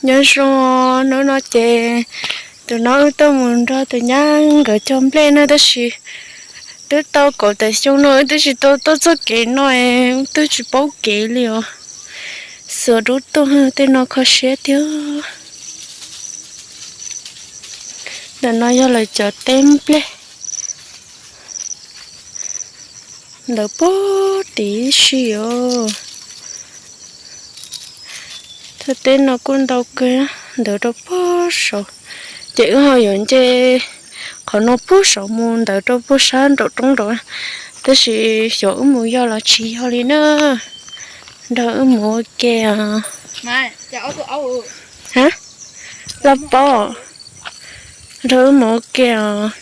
Nyob zoo, hnub no ces tus no wb tuaj mus nrog tus nyab nkawd cog nplej na, tab sis twb tau kaum tawm xyoo no wb twb tsis tau tuaj txoj kev no, wb twb tsis paub kev li os. Xuas dub tuaj tej no kho siab tiag. Ntawm no yog lawv cov teb nplej ntawd puag tim si os. Thaj teb no kuj ntau kawg, ntawd rau puag saud. Ces wb ho yuav nce qhov no puag saud mus ntawd rau puag sab nraum roob nraud, tab sis xyov wb mus yog los tsis yog li na. Nrog wb mus ua ke os. Laj Pob, nrog wb mus ua ke os.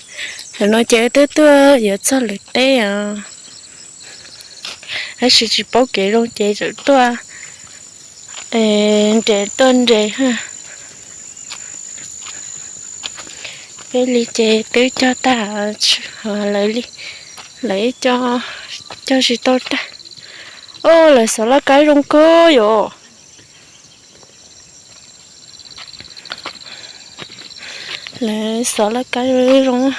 Thaum no ces wb twb tuaj yuav txog lawv teb os, tab sis tsis paub kev zoo ces txawm tuaj nres tuaj nres. Peb li ces twb cog tag, lawv li, lawv ib co cog tsis tau tag. Os, lawv xov laj kab zoo kawg yom. Lawv xov laj kab zoo,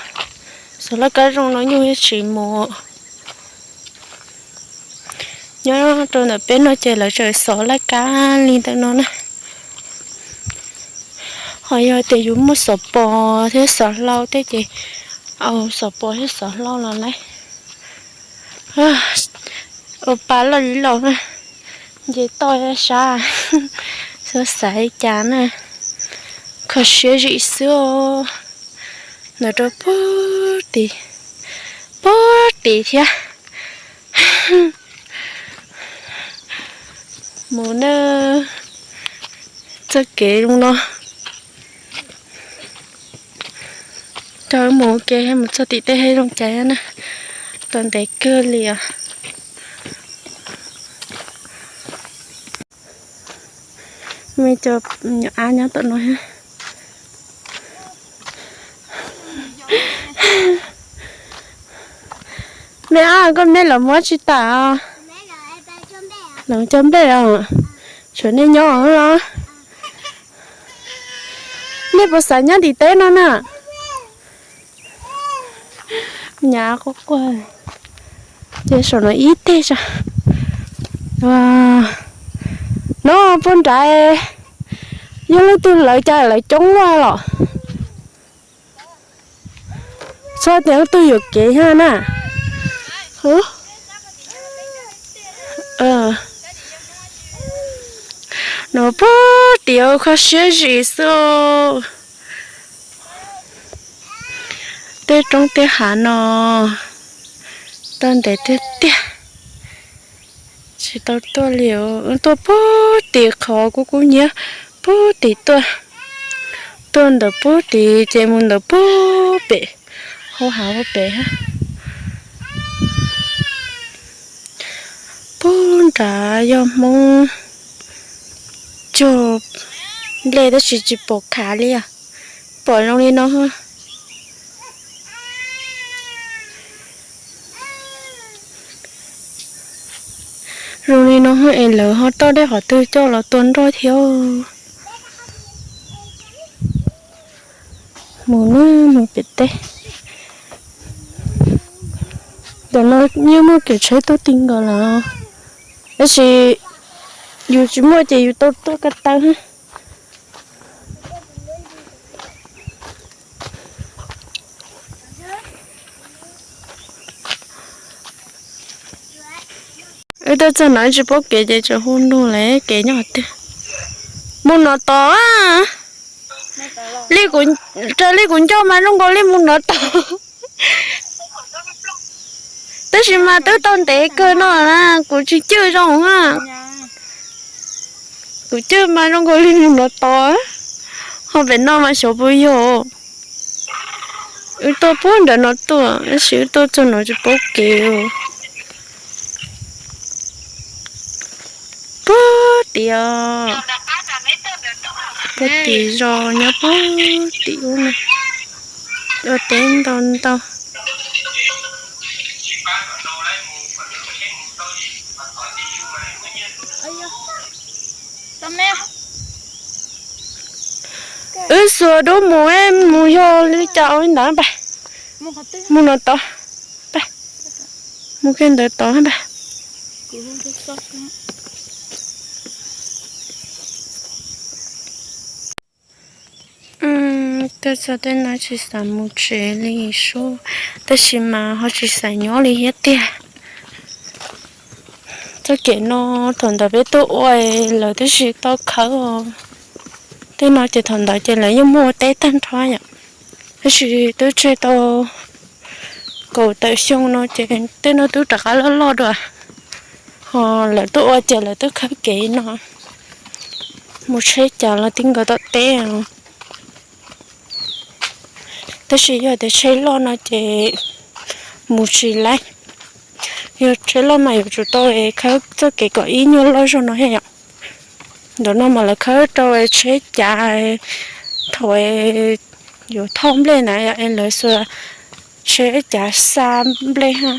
xov laj kab zoo no nyuj yeej tsis mus. Nyob rau ntawm peb no ces lawv tseem xov laj kab li ntawm no na. Ho yog tias yus muaj xov pos thiab xov hlau thiab ces, au, xov pos thiab xov hlau los lawm. Ua pa loj li laus na, nce toj sab, xav xav li cas na, kho siab zim xwb os. Ntawd rau puag tim, puag tim thiab. Mus na, txoj kev zoo no. Coj wb mus ua ke mus txog tim tej hav zoo cas na, tau ntev kawg li os. Me cov nyuam ab nyob tom no thiab. Me ab, koj neb los muab tsis tas os. Los cog nplej os. Tshuav nej nyob os los. Nej puas xav nyob tim teb no na? Nyab quaj quaj. Ces saum no ib teg tso. No puag nrad, yog leej twg lawv cas lawv coob luaj los. Txhob tias leej twg yuam kev thiab na. No puag tim kho siab zim xwb. Tej roob tej hav no tau ntev tiag tiag, tsis tau tuaj li. Tuaj puag tim qhov kub kub hnyiab, puag tim tuaj, tuaj ntawm puag tim ces mus ntawm puag pem, hauv hav puag pem. Puag nrad yog Hmoob cog nplej tab sis tsis pom khav li os. Pom zoo li no. Zoo li no es lawv ho toj dej qhov twg coj los tua nroj thiab. Mus na, mus pem teb. Ntawm no yeej muaj kev tsheb tuaj ti nkaus lawm, tab sis yus tsis muaj ces yus tau tuaj ko taw. Wb tuaj txog no tsis paub kev ces tseem hu nug lawv kev nyob qhov twg. Mus Nom Tos. Raws li kuv ncauj mas zoo nkaus li mus Nom Tos, tab sis mas twb tau ntev kawg no na, kuv tsis cwj zoo na. Kuv cwj mas zoo nkaus li mus Nom Tos, ho pem no mas xyov puas yog. Wb tuaj puag nram no tuaj tab sis wb tuaj txog no tsis paub kev. Puag tim, puag tim zos nyob puag tim ub no, ua teb ntau ntau. Wb xuas duab mus, mus yog li cas ua li ntawd pab. Mus no tod, pab. Mus kiag ntawd tod pab. Tuaj txog tej no tsis xav mus tsev li sub, tab sis mas ho tsis xav nyob li thiab tiag. Txoj kev no thaum ntawd peb tuaj ua lawv twb tsis tau khawb. Tej no ces thaum ntawd ces lawv yeej muaj ua teb tag nrho yom. Tab sis twb tseg tau kaum tawm xyoo no ces tej no twb rov qab loj loj dua. Ho lawv tuaj ua ces lawv twb khawb kev no mus tsheb cav los ti nkaus tom teb. Tab sis yog tias tsheb loj no ces mus tsis laib. Yog tsheb loj mas yuav tsum tau khawb txoj kev kom ib nyuag loj zog no thiab yom. Ntawm no mas lawv khawb rau tsheb cav thaum yuav thauj nplej na, lawv xuas tsheb cav xa nplej ha.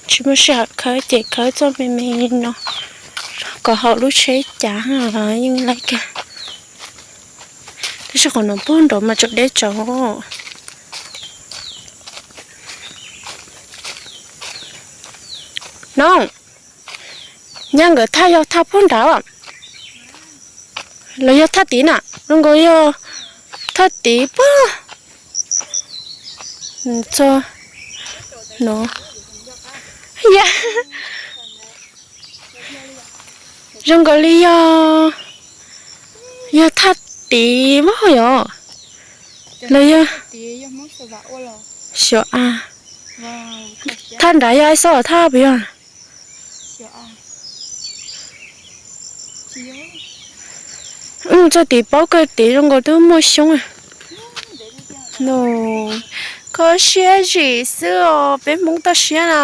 Tsis muaj sij hawm khawb ces khawb txoj me me no kom haum lub tsheb cav yeej laib kawg. Tab sis qhov no puag nraud mas tseem deb tsawv. No, nyab nkawd thaj yog thaj puag nrad los yog thaj tid na? Zoo nkaus yog thaj tid puag txog no. Yam, zoo nkaus li yog, yog thaj tid mas yog los yog xyov a. Thaj nrad yog Ais Xauj thaj puas yog? Wb mus txog tid paub kawg, tid zoo nkaus twb muaj xyoob. Kho siab zim xwb os, peb Hmoob toj siab na.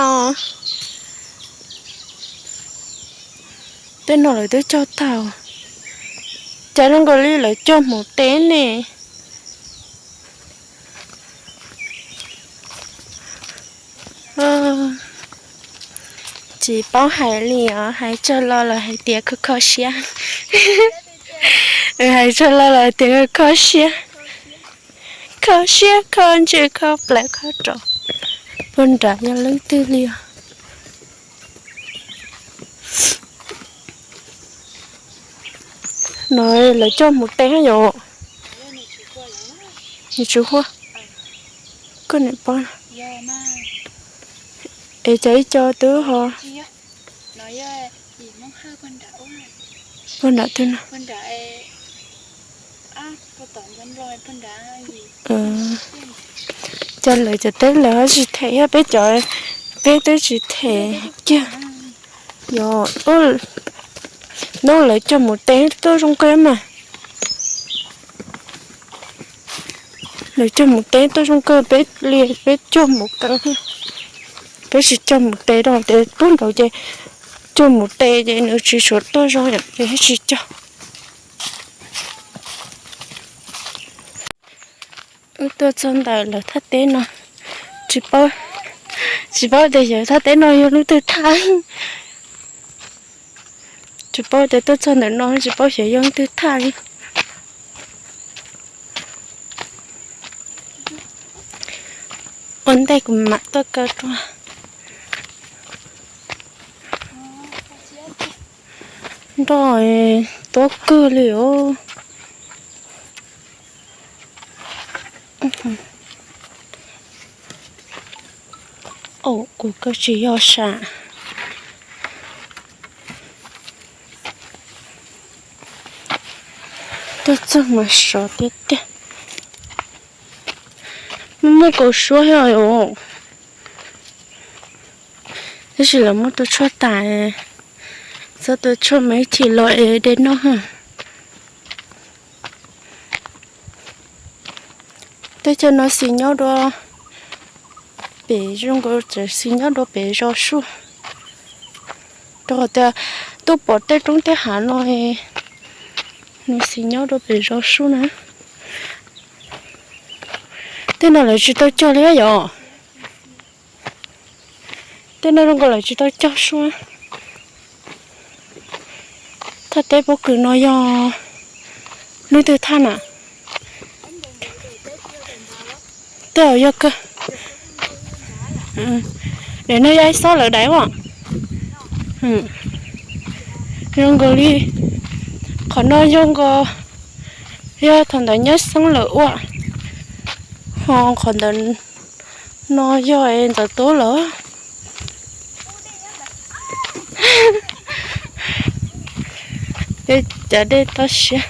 Tej no lawv twb cog tag, cas zoo nkaus li lawv cog hmuv teb ne. Tsis paub hais li os, hais tsawg los lawv hais tias kho kho siab. Hais tsawg los lawv tias kho kho siab. Kho siab kho ntsws kho plawv kho rau. Puag nrad yog leej twg li os? No lawv cog hmuv teb yom. Nws tsis huab. Koj niam pab. Es cov ib co twb ho. Puag nram twg no? Cas lawv cov teb lawv ho tsis them thiab peb cov, peb twb tsis them kiag. Yog, no lawv cog hmuv teb tuaj zoo kawg mas. Lawv cog hmuv teb tuaj zoo kawg, peb li peb cog hmuv keeb, peb tsis cog hmuv teb rau ces puag nraud ces cog hmuv teb ces nws tsis tshua tuaj zoo yom ces peb tsis cog. Wb tuaj txog ntawm lawv thaj teb no, tsis paub, tsis paub tias xyov thaj teb no yog leej twg thaj. Tsis paub tias tuaj txog ntawm no tsis paub xyov yog leej twg thaj li. Ua ntej kuv mam tuaj kaw rau. Nroj tuab kawg li os. Au, kuv kaw tsis yog sam. Tuaj txog mas sov tiag tiag. Muaj muaj kaus suab thiab os. Tab sis lawv muab tua tshuaj tas, txhob tua tshuaj mas ib chim los es de noj. Teb chaws no xis nyob dua pem zoo nkaus txawm xis nyob dua pem zos sub. Rau qhov tias tuaj pom tej roob tej hav no, nws xis nyob dua pem zos sub na. Tej no lawv tsis tau cog li yom. Tej no zoo nkaus lawv tsis tau cog sub. Teb pob kws no yog leej twg thaj na? Tej zaum yog kawg. Nim no yog ib xob lawv daim os. Zoo nkaus li qhov no zoo nkaus yog thaum ntawd Nyob Xeeb lawv ua, ho qhov ntawd no yog Ntxawm Tub lawm. Cov dej toj siab,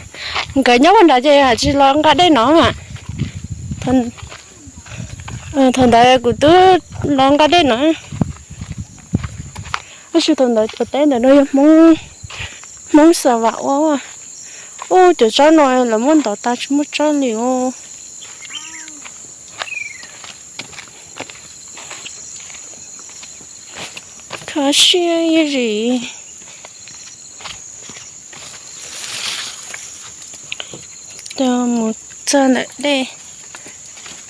nkawd nyob ua nrad ces tsis los nqa dej no mas. Thaum ntawd kuv twb los nqa dej no. Tab sis thaum ntawd cov teb ntawm no yog Hmoob, Hmoob Xa Vam ua. Ub, cov tsob no lawv muab ntov tas tsis muaj tsob li os. Kho siab ib zim. Mus txog ntawm dej,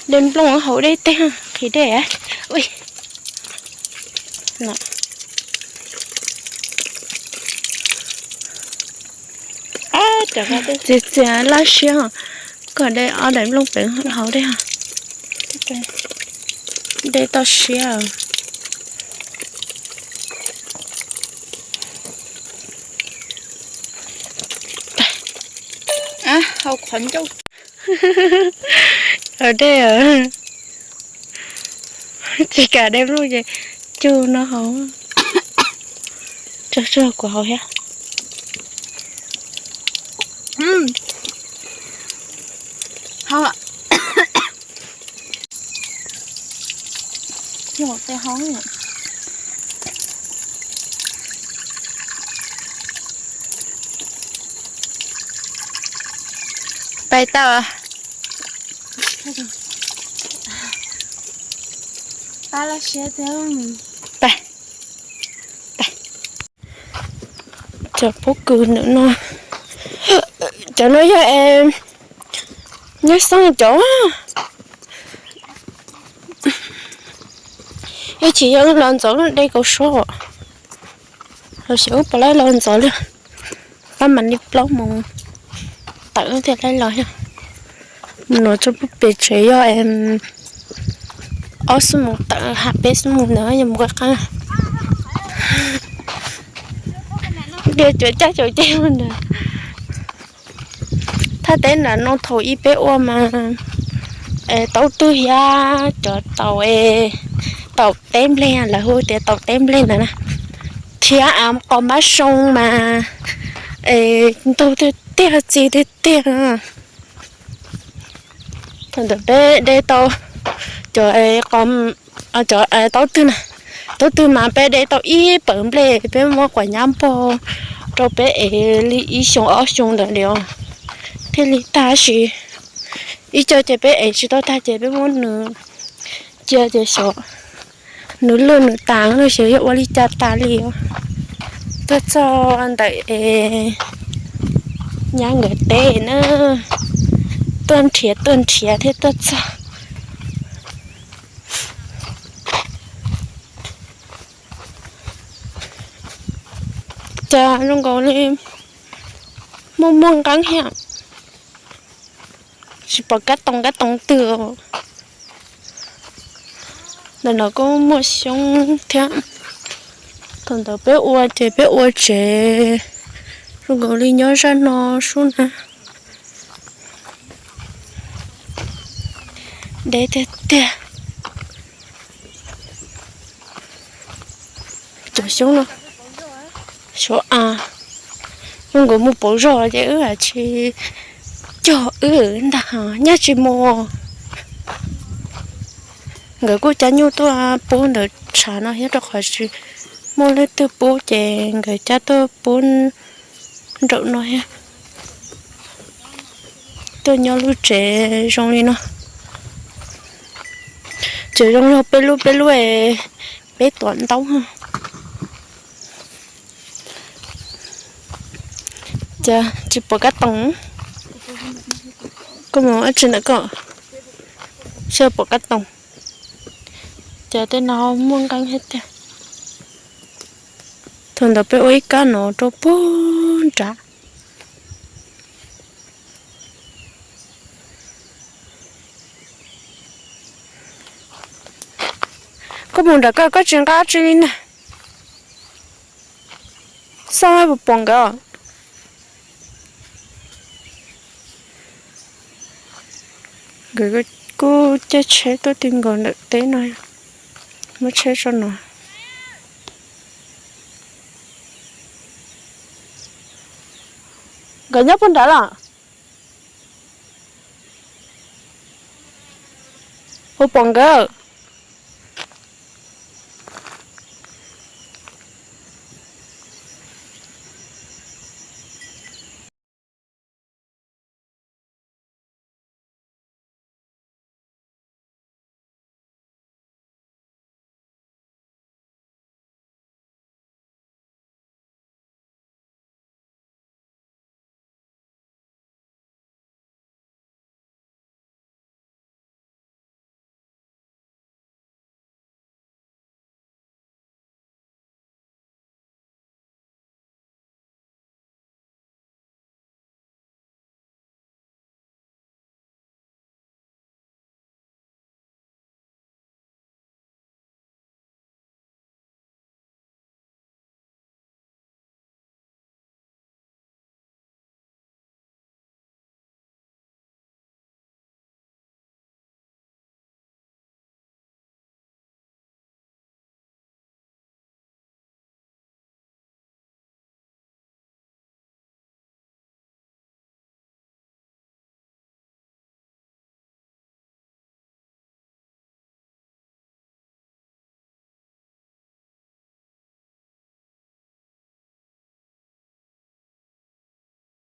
dej nplooj hauv dej teb, qhib dej. Txias txias laj siab, kom dej ob daim nplooj pev hauv dej. Dej toj siab. Hau qhov ncauj. Dej, tsis kam dej nplooj ces cug no hauv. Tso tso kuv hauv thiab. Pais tau. Cov pob kws ntawm no, cov no yog Nyob Xeeb cov. Ib chim yog wb los ntxov dej kaus suab, los sis wb puas laib los ntxov li. Pab mam li plaub moos tawm thiaj laib los. Mus no txog pem tsev yog ob xuab moos tawm, ha peb xuab moos ntawd yog mus qab qab. Diav cuav caj cuav ceg ua ntawd. Thaj teb nram no thaum ub peb ua mas taub twg thiab cov taum, taum teb nplej, lawv hu tias taum teb nplej ntawd na, thiab qos mab soo mas ntug tiag tiag, txi tiag tiag. Thaum ntawd peb de tau cov, cov taub twg na, taub twg mas peb de tau ib pawg nplej, peb muab quav nyab npog rau peb ev li ib xyoo ob xyoo ntawd li os, thiaj li tag. Tab sis ib co ces peb ev tsis tau tag ces peb muab nws cia ces xyov nws lwj nws tas no xyov yog ua li cas tas li os. Tuaj txog ntawm nyab nkawd teb na, tuaj nrhiav tuaj nrhiav thiaj tuaj txog. Cas zoo nkaus li muaj muaj nqeeb thiab, tsis pom kab toom kab toom twg. Ntawm no kuj muaj xyoob thiab. Thaum ntawd peb ua ces peb ua tsev zoo nkaus li nyob zaj no sub na. Deb tiag tiag. Cov xyoob no, xyov a, zoo nkaus mus pauv zog ces wb tsis cog wb ntag, nyaj tsis mus. Nkawd kuj cab nyuj tuaj pub ntawm tshav no thiab rau qhov tsis muaj leej twg pub ces nkawd cab tuaj pub nraum no thiab. Tuaj nyob lub tsev zoo li no, tsev zoo yog peb lub peb lub, peb tuam ntaub. Cas tsis pom kab toom, koj mus dab tsi ntawm koj, xyov pom kab toom. Cas tej no muaj nqeeb thiab tiag. Thaum ntawd peb ua ib kab no rau puag nrad. Koj mus nram koj, koj tsis nqa tsi li na. Xoj puas pom nkawd? Nkawd kuj caij tsheb tuaj ti nkaus ntawm teb no. Muab tsheb tso no. Nkawd nyob puag nrad los? Puas pom nkawd?